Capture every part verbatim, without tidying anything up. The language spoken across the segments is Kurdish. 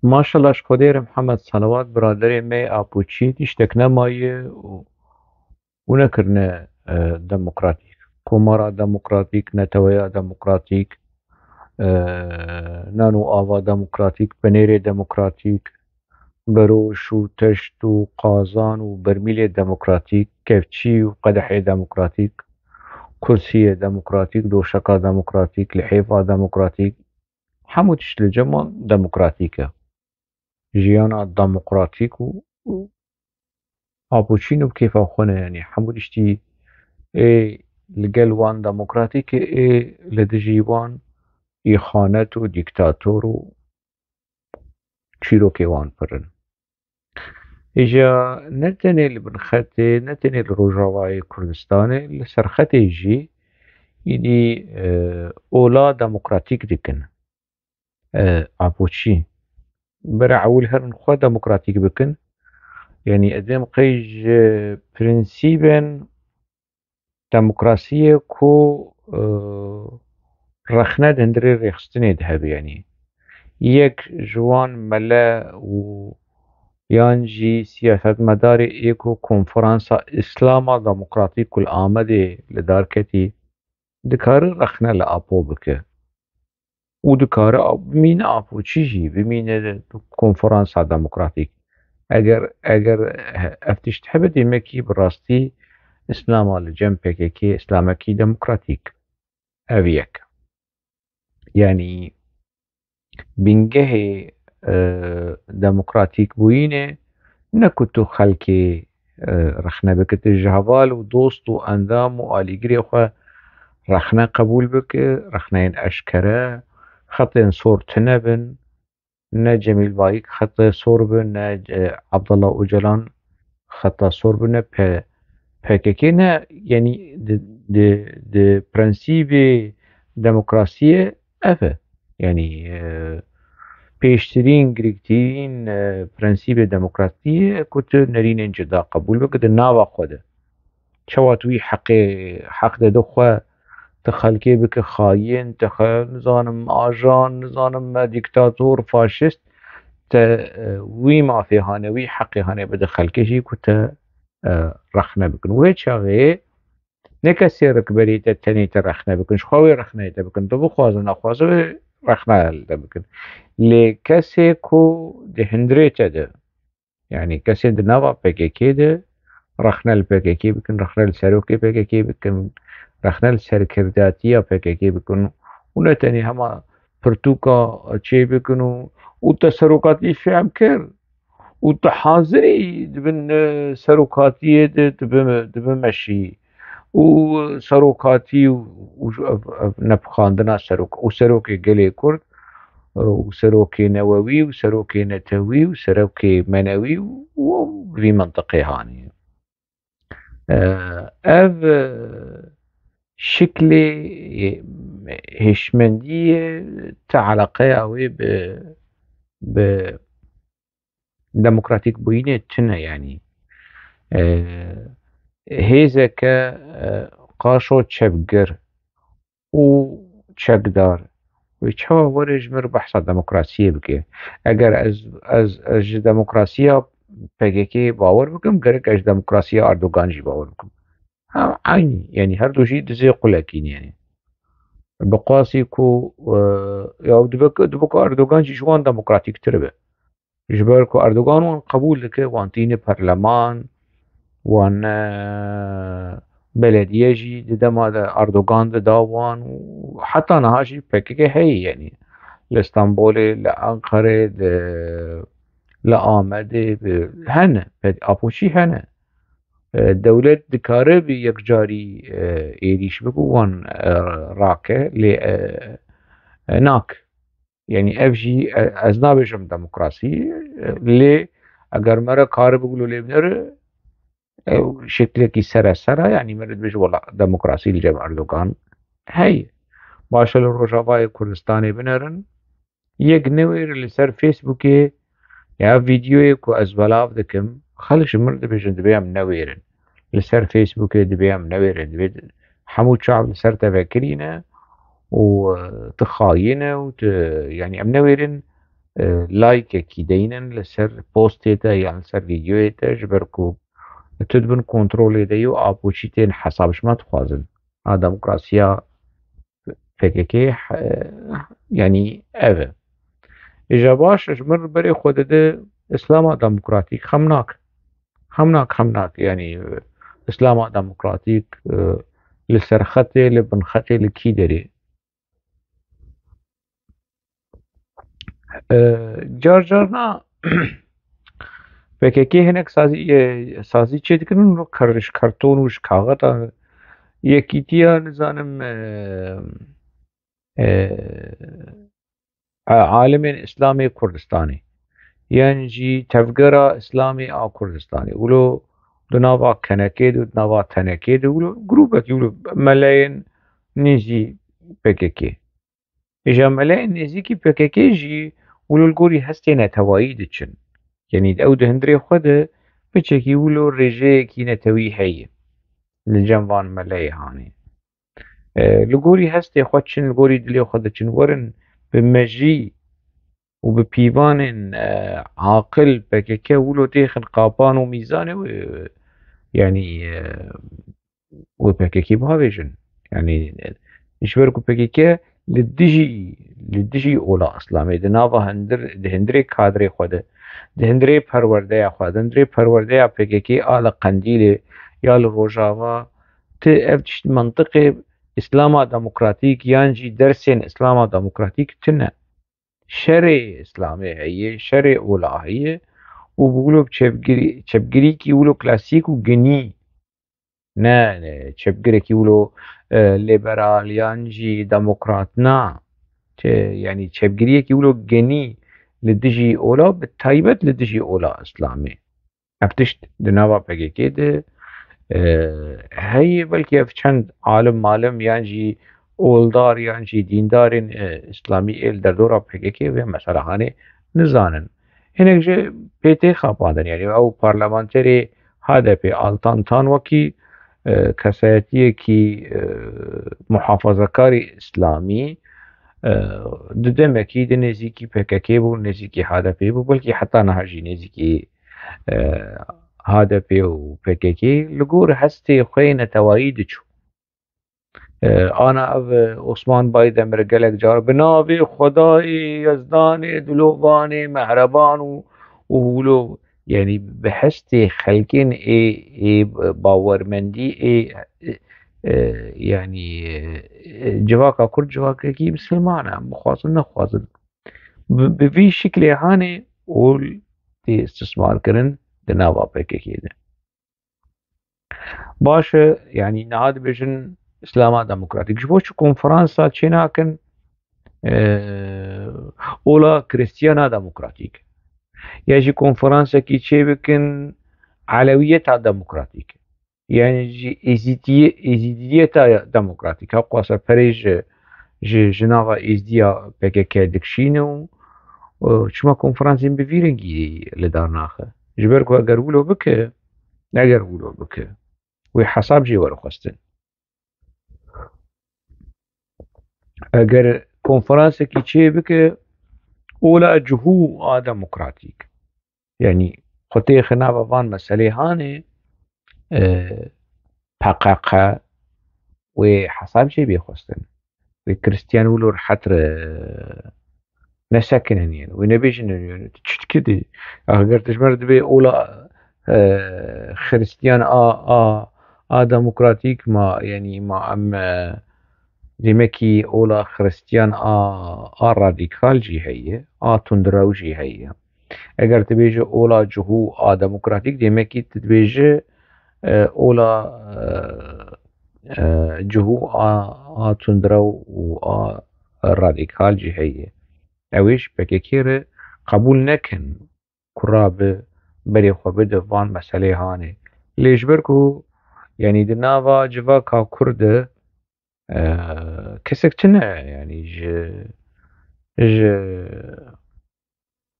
Maşallah ji Xwedê re Mihemed Salawat biraderê me yê Apoçî tiştek nemaye û, û nekirine, e, demokratîk. Komara demokratîk, neteweya demokratîk, e, nan û ava demokratîk, penêrê demokratîk, beroş û teşt û qazan û bermîlê demokratîk, kevçî û qedehê demokratîk, kursiyê demokratîk, doşeka demokratîk, lihêfa demokratîk, hemû tişt li cem wan demokratîk e. Jiyana demokratîk û, û Apoçî nû bi kêfa xwe ne, yanî hemû tiştî ê li gel wan demokratîk e, ê li dijî wan îxanet û dîktator û çîrokê wan pir in. Îja ne tenê li bin xetê, ne tenê li Rojavayê Kurdistanê, li ser xetê jî îdî, e, ola demokratîk dikin. E, Apoçî. Bera ewil herin xwe demokratîk bikin. Yanî ez dibêm qey ji prensîbên demokrasiyê ku, e, rexne di hundirê rêxistinê de hebe, yanî yek ji wan mele û yan jî siyasetmedarê ê ku Konferansa Îslama Demokratîk ku li Amedê li dar ketî, dikare rexne li Apo bike. Û dikare a-, bimîne Apoçî jî, bimîne Konferansa Demokratîk. Eger, eger he-, ev tişt hebe, demekî bi rastî Îslama li cem P K K, Îslamekî demokratîk. Ev yek. Yanî bingehê, e, demokratîk bûyînê ne ku tu xelkê, e, rexne bike, tu ji heval û dost û endam û alîgirê xwe rexne qebûl bike, rexneyên eşkere, xetên sor tune bin, ne Cemîl Bayik xeta sor bi, ne, e, Abdullah Ocalan xeta sor bi, ne P-, P K K, ne, yanî di, di, di prensîbê demokrasiyê ev e. Yanî, e, pêştirîn, girîngtirîn, e, prensîbê demokrasiyê ku tu nerînên cida qebûl bike di nava xwe de. Çawa tu wî heqê, heq de dixwe, tu xelkê bike xayîn, tu xe-, nizanim, ajan, nizanim me dîktator, faşîst, te, e, wî mafê hane, wî heqê hane bide xelkê jî ku te, e, rexne bikin. Wê çaxê ne kesê rikberî te tenê te rexne bikin, ji xwe wê rexneyê te bikin. Tu bixwaze, nexwaze wê rexne li te bikin. Lê kesê ku di hundirê te de, yanî kesên di nava P K K de rexne li P K K bikin, rexne li serokê P K K bikin, rexne li serkirdatiya P K K bikin û ne tenê hema pirtûka çê bikin û, û te serokatî fêm kir û tu hazirî di bin, e, serokatiyê de tu bime-, tu bimeşî û serokatî û, û ev, ev nepixandina serok û serokê gelê Kurd û serokê newewî û serokê netewî û serokê menewî û vî mintiqê hanî. E, ev, e, şiklê, e, hêşmendiyê te eleqeya wê bi, bi demokratîk bûyînê tune, yanî, e, hêzeke, e, qaşo çepgir û çekdar wê çawa were ji min re behsa demokrasiyê bike? Eger ez, ez, ez ji demokrasiya P K K bawer bikim, gerek ez ji demokrasiya Erdogan jî bawer bikim. Ha, eynî, yanî her du jî dizê qulekî ne, yanî. Bi qasî ku, e, ya dibe, dibe ku Erdogan jî ji wan demokratîktir be. Ji ber ku Erdogan wan qebûl dike, wan tîne perleman, wan, e, belediye jî di dema de Erdogan de da wan û heta niha jî P K K heye, yanî li Stenbolê, li Enqerê, li, li Amedê, bi, hene, P-, Apoçî hene. E, dewlet dikare bi yekcarî, e, êrîş bike û wan, e, rake, lê, e, e, nak. Yanî ev jî, e, ez nabêjim demokrasî, e, lê eger me re karibe gulo lê binere, ew şeklekî seresera, yanî me re dibêje wela demokrasî li cem Erdogan heye. Baş e, li Rojavayê Kurdistanê binerin, yek newêre li ser Facebookê ya vîdeoyê ku ez belav dikim, xelk ji min re dibêjin, dibê em newêrin. Li ser Facebookê dibê em newêrin, dibê hemû çav li ser te vekirîne û, e, tu xayîn e û tu, yanî em newêrin, e, likeekî deynin li ser postê te yan li ser vîdeoyê te, ji ber ku tu di bin kontrolê de yî û apoçî tên hesab ji me dixwazin. A demokrasiya P K K, e, yanî ev e. Îja baş, ji min berê xwe dide Îslama Demokratîk, xem nak. Xem nak, xem nak, yanî, e, Îslama Demokratîk, e, li ser xetê, li bin xetê, li kî derê? E, car carna P K K hinek sazî, e, sazî çêdikirin û kar-, ji karton û ji kaxeta Yekîtiya, nizanim, e, e, a-, alimên Îslamê Kurdistanê, yan jî Tevgera Îslamê a Kurdistanê, wilo di nava kenekê de, di nava tenekê de, wilo grûbekî, wilo meleyên nêzî P K K. Îja meleyên nêzîkî P K K jî wilo li gorî hestê netewayî diçin. Yanî ew di hundirê xwe de piçekî wilo rêjeyekî netewî heye li cem van meleyê hanê. E, li gorî hestê xwe diçin, li gorî dilê xwe diçin, werin bi mejî û bi pîvanên, e, aqil P K K wilo têxin qapan û mîzanê wê, e, yanî, e, wê P K K bavêjin. Yanî, e, ji ber ku P K K li dijî, li dijî ola Îslamê, di nava hundir, di hundirê kadrê xwe de, di hundirê perwerdeya xwe, di hundirê perwerdeya P K K a li Qendîlê ya li Rojava, ti ev tişt mentiqê Îslama Demokratîk yan jî dersên Îslama Demokratîk tune. Şerê Îslamê heye, şerê ola heye û bi wilo çepgirî-, çepgirîkî wilo klasîk û ginî. Ne, ne, çepgirekî wilo, e, lîberal yan jî demokrat na. Çe-, yanî çepgiriyekî wilo genî li dijî ola, bi taybet li dijî ola Îslamê. Ev tişt di nava P K K de, e, heye, belkî ev çend alim malim yan jî oldar yan jî dîndarên, e, Îslamî ê li derdora P K K vê mesela hanê nizanin. Hinek jî pê tê xapandin, yanî ew parlamenterê H D P Altan Tan wekî, e, kesayetiyekî, e, muhafazakarî îslamî, e, di demekî di nêzîkî P K K bû, nêzîkî H D P bû, belkî heta niha jî nêzîkî, e, H D P û P K K li gor hestê xwe yê netewayî diçû. E, ana ev, e, Osman Baydemir gelek car bi navê Xwedayê, Yezdanê, Dilovanê, Mehreban û, û wilo, yanî bi hestê xelkên ê, ê bawermendî, ê, e, yanî, e, civaka Kurd civakekî misilman e, em bixwazin nexwazin. Bi, bi vî şiklê hanê ol tê istismar kirin di nava P K K de. Baş e, yanî niha dibêjin Îslama Demokratîk. Ji bo çi konferansa çênakin, e, ola Kristiyana Demokratîk? Ya jî konferansekî çêbikin Elewiyeta Demokratîk? Yanî jî Êzîdiyê-, Êzîdiyeta Demokratîk. Heqwasa perê ji, ji, ji nava Êzdiya P K K dikişîne û, û çima konferansên bi vî rengî li dar naxe? Ji ber ku eger wilo bike, eger wilo bike, wê hesab jê were xwestin. Eger konferansekî çê bike, ola cihû a demokratîk, yanî xwe têxe nava van meselê hanê, e, P K K wê hesab jê bê xwestin. Wê Kristiyan wilo rehet re nesekinin yên. Wê nebêjin, tu çi dikî? Eger tu ji me re dibê ola, e, Xiristiyan a, a, a demokratîk ma, yanî ma em, e, demekî ola Xiristiyan a, a radîkal jî heye, a tundrew jî heye. Eger tu bêjî ola cihû a demokratîk, demekî tu dibêjî, e, ola, e, e, cihû a, a tundrew û a radîkal jî heye. Ew ê ji P K K re qebûl nekin ku rabe berê xwe bide van meselê hanê. Lê ji ber ku, yanî di nava civaka Kurd de, e, kesek tune, yanî ji, ji,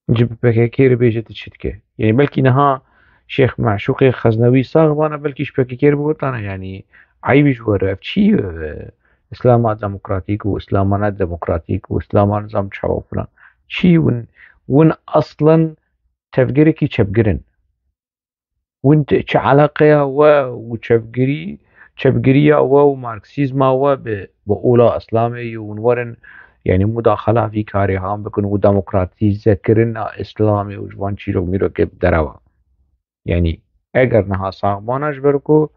ji bi P K K re bêje tu çi dike. Yanî belkî niha Şêx Meşûqê Xeznewî sax bana, belkî ji P K K re bigotana, yanî eyb ji we re, ev çi ye, e, Îslama demokratîk û Îslama ne demokratîk û Îslama nizam çawa filan. Çi win, Win aslen tevgerekî çepgir in. Win ti-, çi eleqeya we û çepgirî, çepgiriya we û marksîzma we bi, bi ola Îslamê ye û hûn werin, yanî mudaxala vî karê han bikin û demokratîzekirina Îslamê û ji van çîrok mîrokê bi derewa. Yanî eger niha saxbana ji ber ku,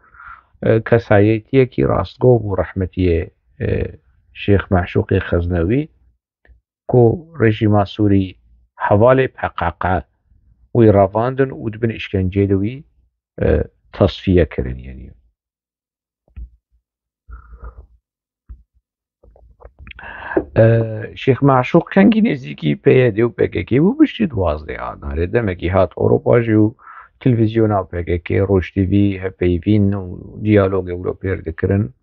e, kesayetiyekî rastgo bû rehmetiyê, e, Şêx Meşûqê Xeznewî, ku rejîma Sûrî hevalê P K K wî revandin û di bin îşkenceyê de wî, e, tasfiye kirin, yanî. E, Şêx Meşûq kengî nêzîkî P Y D û P K K bû, piştî duwazdeh Adarê. Demekî hat Ewropa jî û televîzyona P K K, Roj T V, hevpeyvîn û diyalogê wilo pêr dikirin.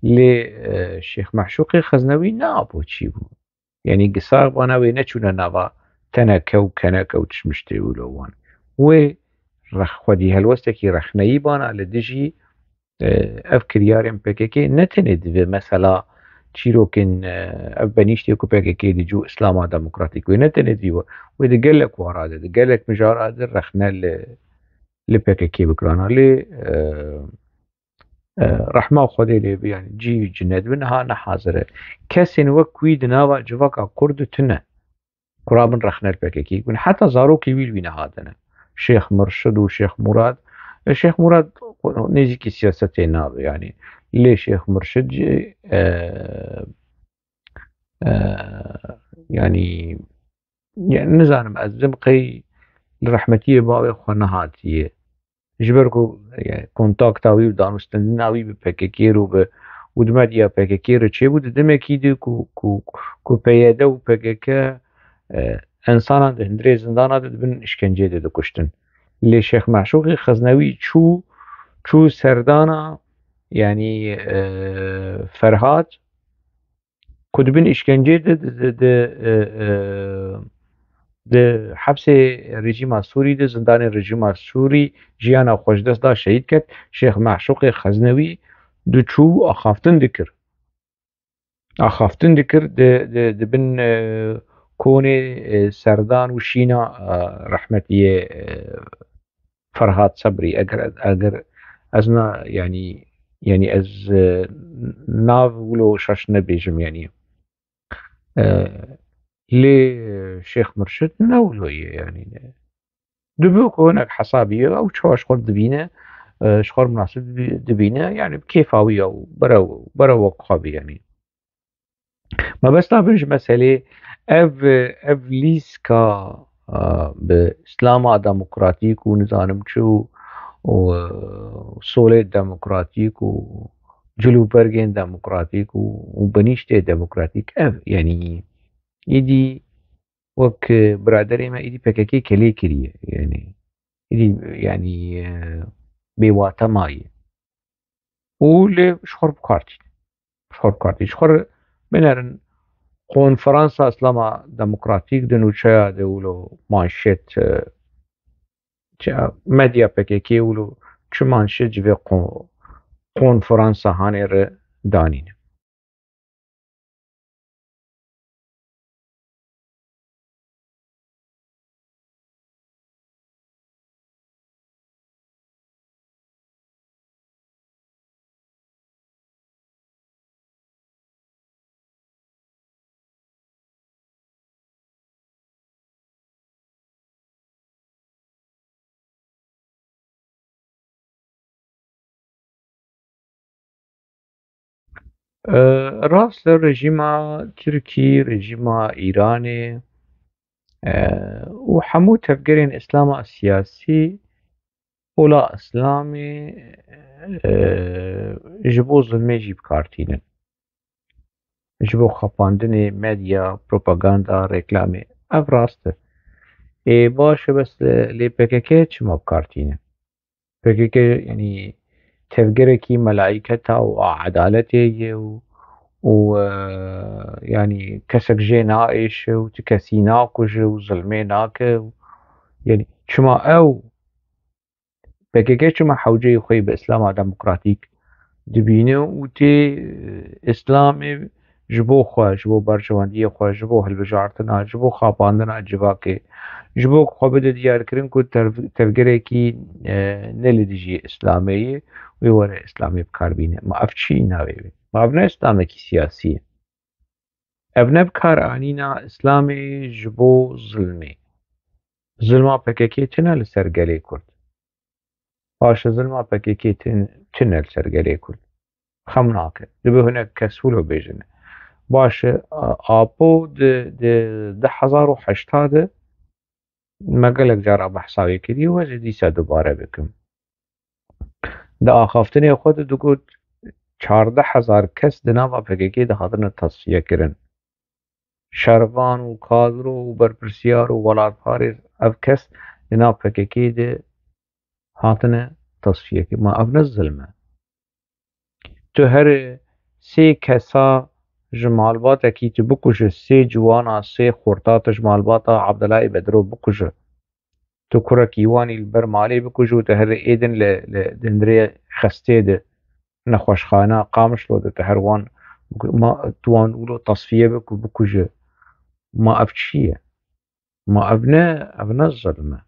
Lê, e, Şêx Meşûqê Xeznewî ne apo çî bû. Yanî gisax bana wê neçûne nava teneke û keneke û tişmiştê wilo wan. Wê rex-, xwedî helwestekî rexneyî bana li dijî, e, ev kiryarên P K K ne tenê divê mesela çîrokên, e, ev benîştê ku P K K dicû Îslama Demokratîk wê ne tenê divî wê, wê di gelek wara de, di gelek mijara de rexne li, li P K K bikirana. Lê, e, E, rehma Xwedê lê be, yanî cî û cine dibe, niha ne hazir e. Kesên wek wî di nava civaka Kurd de tune. Ku rabin rexne li P K K bûn. Heta zarokê wî li wî nehatine. Şêx Mirşid û Şêx Murad. E, Şêx Murad nêzîkî siyasetê nabe, yanî. Lê Şêx Mirşid jî, e, e, yanî, yanî nizanim ez dim qey li rehmetiyê bavê xwe nehatiye. Ji ber ku, e, kontakta wî û danûstendina wî bi P K K re û bi, û di medya P K K re çêbû, di demekî de ku, ku, ku P Y D û P K K, e, însanan di hundirê zindana de dibin, îşkenceyê de dikuştin. Lê Şêx Meşûqê Xeznewî çû, çû serdana, yanî, e, Ferhat, ku dibin îşkenceyê de, di, di, di, e, e, di hepsê rejîma Sûrî de, zindanê rejîma Sûrî jiyana xwe ji dest da, şehîd ket. Şêx Meşûqê Xeznewî diçû axaftin dikir. Axaftin dikir, di, di, di bin, e, konê, e, serdan û şîna, e, rehmetiyê, e, Ferhat Sebrî, eger, eger ez na, yanî, yanî ez, e, nav wilo şaş nebêjim, yanî. E, lê Şêx Mirşid ne wilo ye, yanî. Dibe ku hinek hesabî ye, ew çawa ji xwe dibîne, e, ji xwe munasib dibi-, dibîne, yanî bi kêfa wî ya û berew, berew wek xwe bî, yanî. Mebesta bin ji meselê ev, ev lîska, a, bi Îslama demokratîk û nizanim çi û, û, e, solê demokratîk û cilûbergên demokratîk û, û benîştê demokratîk ev, yanî, îdî wek biraderê me îdî P K K kelê kiriye, yanî, îdî, yanî, e, bêwate maye. Û lê ji xwe re bi kar tîne. Ji xwe re bi kar tîne. Ji xwe re binerin konferansa Îslama Demokratîk di nûçeya de wilo manşet, e, çi, medya P K K wilo çi manşet ji vê ko-, konferansa hanê re danîne. E, rast e, rejîma Tirkî, rejîma Îranê, e, û hemû tevgerên Îslama siyasî, ola Îslamê, e, ji bo zilmê jî bi kar tînin. Ji bo xapandinê medya, propaganda, reklamê. Ev rast e. Ê, baş e, bes, e, lê P K K çima bi kar tîne? P K K, yanî, tevgerekî melaîketa û a edaletê ye û, û, e, yanî, kesek jê naêşe û ti kesî nakuje û zilmê nake û, yanî, çima ew P K K çima hewceyê xwe yê bi Îslama Demokratîk dibîne û tê, e, Îslamê ji bo xwe, ji bo berjewendiyê xwe, ji bo hilbijartina, ji bo xapandina civakê, ji bo ku xwe bide diyarkirin ku tev-, tevgerekî, e, ne li dijî Îslamê ye, wê were Îslamê bi kar bîne. Ma ev çi navê wê? Ma ev ne Îslamekî siyasî ye. Ev ne bi kar anîna Îslamê ji bo zilmê. Zilma P K K tune li ser gelê Kurd. Baş e, zilma P K K tun-, tune li ser gelê Kurd. Xem nake. Dibe hinek kes wilo bêjin. Baş e, a-, Apo di, di du hezar û heşta de me gelek cara behsa wê kiriye û ez ê dîsa dubare bikim. Di axaftinê xwe de digot, çardeh hezar kes di nava P K K de hatine tasfiye kirin. Şervan û kadro û berpirsiyar û welatparêz ev kes di nav P K K de hatine tasfiye kirin. Ma ev ne zilm e? Tu herê sê kesa ji malbatekî tu bikuje, sê ciwana, sê xorta tu ji malbata Abdulahê Bedro bikuje. Tu kurekî wan î li ber malê bikuje û tu herê êdin li, li dindirê xestê de, nexweşxana Qamişlo de tu her wan bikuje. Ma tu wan wilo tasfiye bik û bikuje. Ma ev çi ye? Ma ev ne, ev ne zilm e?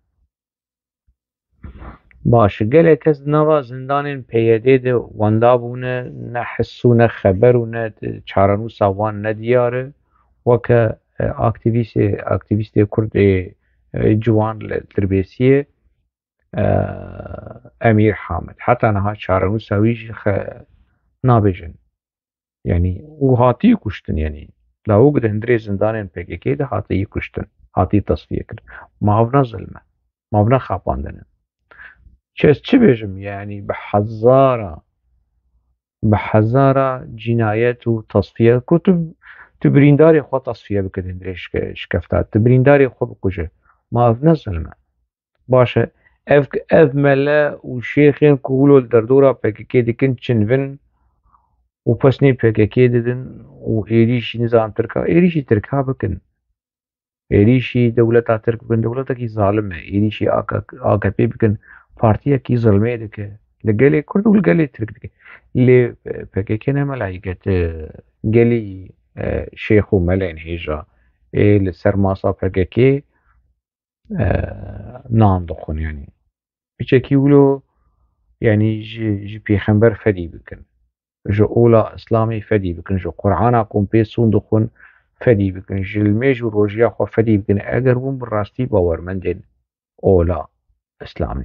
Baş e, gelek kes di nava zindanên P Y D de wenda bûne, ne his û ne xeber û ne çarenûsa wan ne diyar e. Weke, e, aktîvîstê, aktîvîstê Kurd ê, e, ciwan li Dirbêsiyê, e, Emîr Hamid. Heta niha çarenûsa wî jî xe-, nabêjin. Yanî, û hatî kuştin, yanî. Lawik di hundirê zindanên P K K de hatî kuştin, hatî tasfiye kirin. Ma ev ne zilm e? Ma ev ne xapandin e? Çi ez çi bêjim, yanî, bi hezara, bi hezara cînayet û tasfiye, ku tu, tu birîndarê xwe tasfiye bike di hundirê şike-, şikefta, tu birîndarê xwe bikuje. Ma ev ne zilm e? Baş e, ev, ev mele û şêxên ku wilo li derdora P K K dikin, çinvin û pesnê P K K didin û êrîşî nizam Tirka, êrîşî Tirka bikin. Êrîşî dewleta Tirk bikin, dewletekî zalim e. Êrîşî A K, A K P bikin, partiyekî zilmê dike. Li gelê Kurd û li gelê Tirk dike. Lê, e, P K K ne melayî ke, e, gelî, e, şêx û melên hêja ê li ser masa P K K, e, nan dixwin, yanî. Piçekî wilo, yanî, ji, ji pêxember fedî bikin. Ji ola Îslamê fedî bikin. Ji Qur'ana ku hûn pê sûn dixwin fedî bikin. Ji limêj û rojiya xwe fedî bikin. Eger hûn bi rastî bawermendên ola Îslamê.